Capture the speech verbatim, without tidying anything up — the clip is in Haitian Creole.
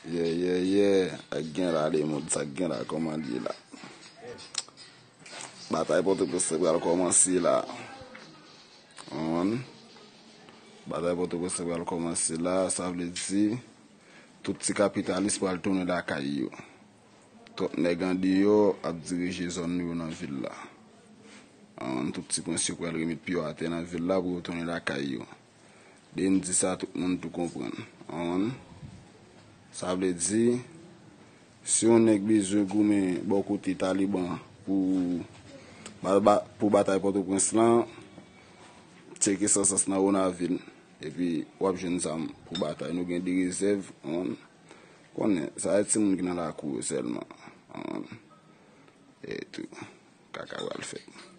Yeah, yeah, yeah. Ak gen la, le moun sa gen la, kòman l ye la? Batay Pòtoprens lan pral kòmanse la. Konprann? Batay Pòtoprens lan pral kòmanse la, sa vle di tout ti kapitalis pral tounen lakay yo. Twòp nèg andeyò ap dirije zòn nou yo nan vil la. Konprann? Tout ti prens yo pral remet pye yo atè nan vil la pou yo tounen lakay yo. Lè m di sa, tout moun tou konprann. Konprann? Sa vle di, si yon nèg bezwen goumen bò kote Taliban pou, ba- ba- pou batay Pòtoprens lan, tcheke Sansas nan Wonavil. Epi w ap jwenn zam pou batay. Nou gen de rezèv, konprann? Konnen, sa se timoun ki nan lakou yo sèlman. Konprann? E tou, kaka pral fèt.